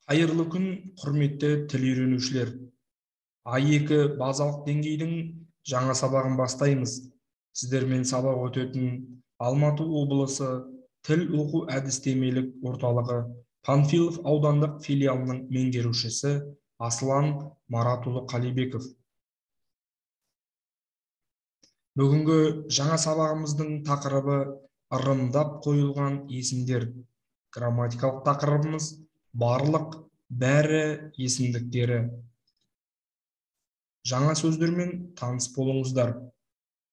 Қайырлы күн, құрметті тіл үйренушілер. А2 базалық деңгейдің жаңа сабағын бастаймыз. Сіздермен сабақ өтетін Алматы облысы тіл оқу әдістемелік орталығы Панфилов аудандық филиалының меңгерушісі Аслан Маратұлы Қалибеков. Бүгінгі жаңа сабағымыздың тақырыбы ырымдап қойылған есімдер. Грамматикалық тақырыбымыз барлық, бәрі есімдіктері. Жаңа сөздермен таныс болыңыздар.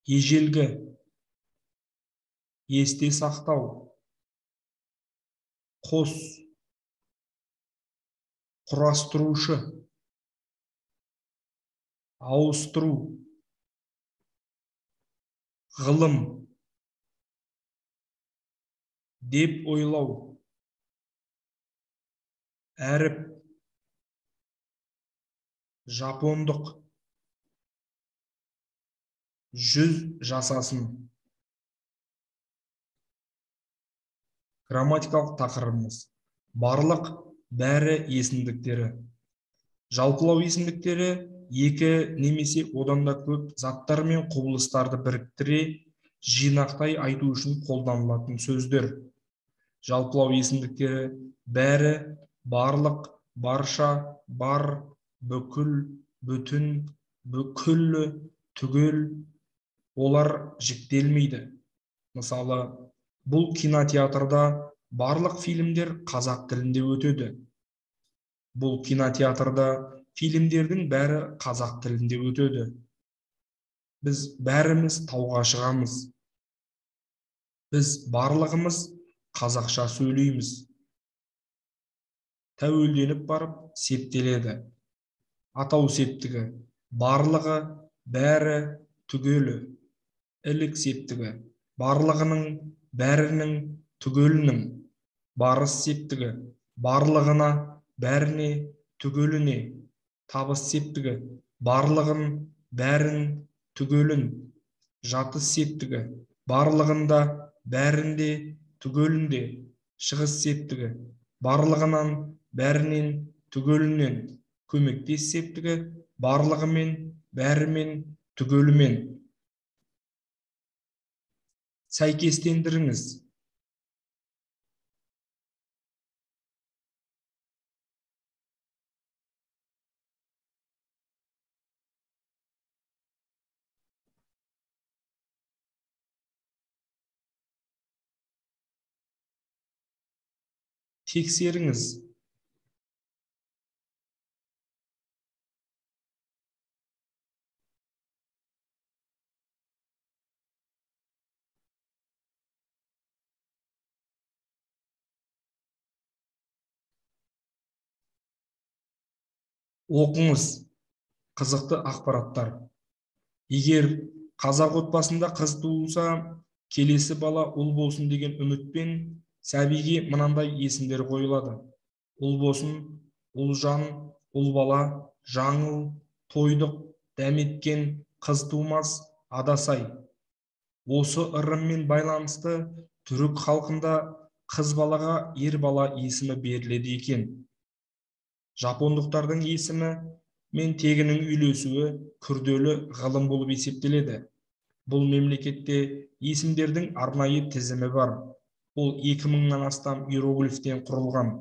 Ежелгі, есте сақтау, қос, құрастырушы, ауыстыру, ғылым, деп ойлау, әріп, жапондық, жүз жасасын. Грамматикалық тақырыбымыз барлық, бәрі есімдіктері. Жалпылау есімдіктері екі немесе одан да көп заттар мен құбылыстарды біріктіре, жинақтай айту үшін қолданылатын сөздер. Жалпылау есімдіктері бәрі, барлық, барша, бар, бүкіл, бүтін, бүкілі, түгел, олар жіктелмейді. Мысалы, бұл кинотеатрда барлық фильмдер қазақ тілінде өтеді. Бұл кинотеатрда фильмдердің бәрі қазақ тілінде өтеді. Біз бәріміз тауға шығамыз. Біз барлығымыз қазақша сөйлейміз. Тәуелденіп барып септеледі. Атау септігі барлығы, бәрі, түгелі. Ілік септігі барлығының, бәрінің, түгелінің. Барыс септігі барлығына, бәріне, түгеліне. Табыс септігі барлығын, бәрін, түгелін. Жатыс септігі барлығында, бәрінде, түгелінде. Шығыс септігі барлығынан, бәрінен, түгелінен. Көмектес септігі барлығымен, бәрімен, түгелімен. Сәйкестендіріңіз. Тексеріңіз. Оқыңыз. Қызықты ақпараттар. Егер қазақ отбасында қыз туылса, келесі бала ұл болсын деген үмітпен сәбиге мынандай есімдер қойылады. Ұлбосын, Ұлжан, Ұлбала, Жаңыл, Тойдық, Дәметкен, Қыз тумас, Адасай. Осы ырыммен байланысты түрік халқында қыз балаға ер бала есімі беріледі екен. Жапондықтардың есімі мен тегінің үйлесуі күрделі ғылым болып есептеледі. Бұл мемлекетте есімдердің арнайы тізімі бар. Ол 2000-нан астам иероглифтен құрылған.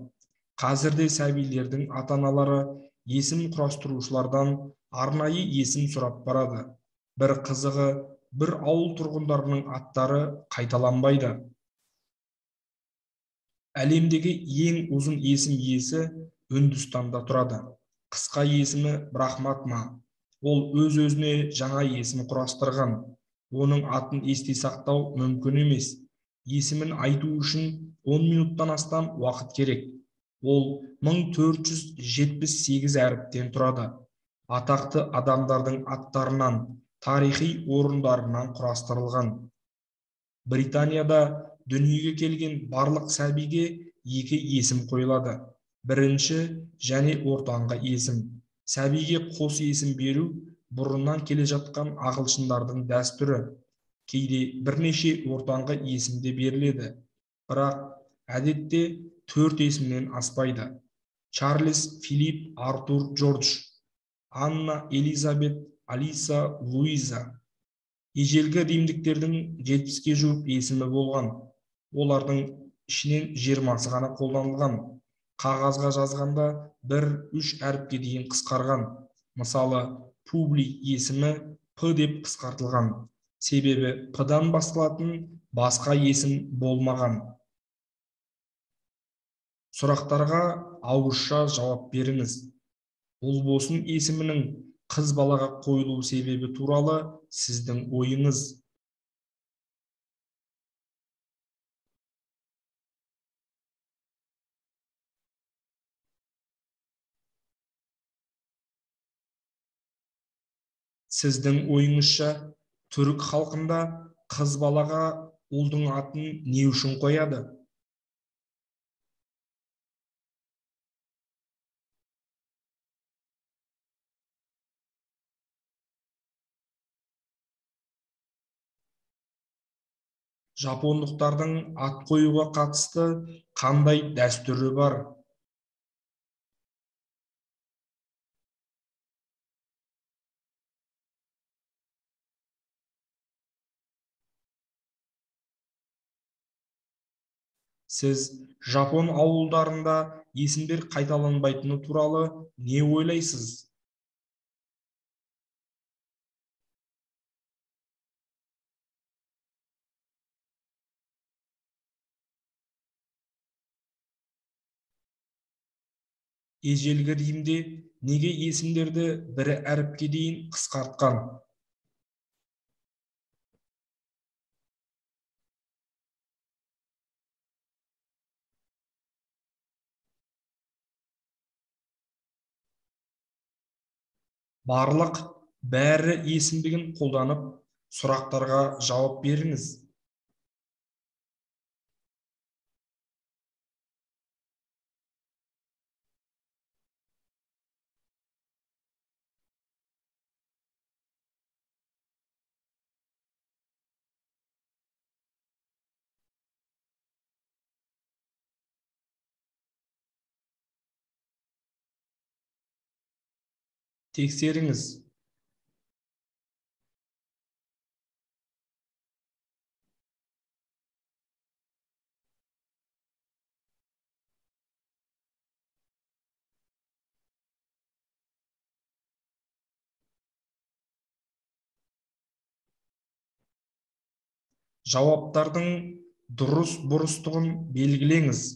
Қазірде сәбилердің ата-аналары есім құрастырушылардан арнайы есім сұрап барады. Бір қызығы, бір ауыл тұрғындарының аттары қайталанбайды. Әлемдегі ең ұзын есім иесі Үндістанда тұрады. Қысқа есімі Брахматма. Ол өз-өзіне жаңа есім құрастырған. Оның атын есте сақтау мүмкін емес. Есімін айту үшін 10 минуттан астам уақыт керек. Ол 1478 әріптен тұрады. Атақты адамдардың аттарынан, тарихи орындарынан құрастырылған. Британияда дүниеге келген барлық сәбиге екі есім қойылады. Бірінші және ортаңғы есім. Сәбиге қос есім беру бұрыннан келе жатқан ағылшындардың дәстүрі. Кейде бірнеше ортаңғы есім де беріледі. Бірақ әдетте 4 есімнен аспайды. Чарльз, Филипп, Артур, Джордж, Анна, Элизабет, Алиса, Луиза. Ежелгі римдіктердің 70-ке жуық есімі болған. Олардың ішінен 20-сы ғана қолданылған. Қағазға жазғанда 1-3 әріпке дейін қысқарған. Мысалы, Публий есімі П деп қысқартылған. Себебі П-дан басталатын басқа есім болмаған. Сұрақтарға ауызша жауап беріңіз. Ұлбосын есімінің қыз балаға қойылу себебі туралы сіздің ойыңыз. Сіздің ойыңызша, түрік халқында қыз балаға ұлдың атын не үшін қояды? Жапондықтардың ат қоюға қатысты қандай дәстүрі бар? Сіз жапон ауылдарында есімдер қайталанбайтыны туралы не ойлайсыз? Ежелгі Римде неге есімдерді бір әріпке дейін қысқартқан? Барлық бәрі есімдігін қолданып, сұрақтарға жауап беріңіз. Тексеріңіз. Жауаптардың дұрыс бұрыстығын белгілеңіз.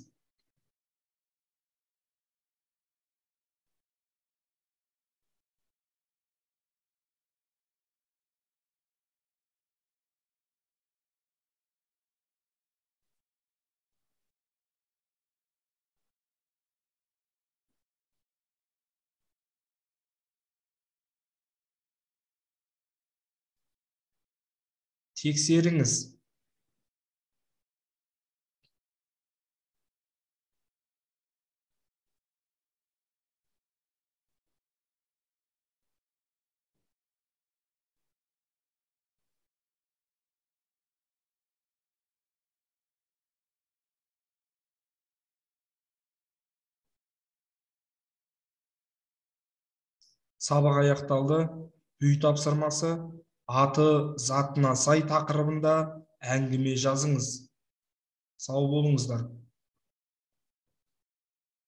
Тексеріңіз. Сабақ аяқталды. Үй тапсырмасы: аты затына сай тақырыбында әңгіме жазыңыз. Сау болыңыздар.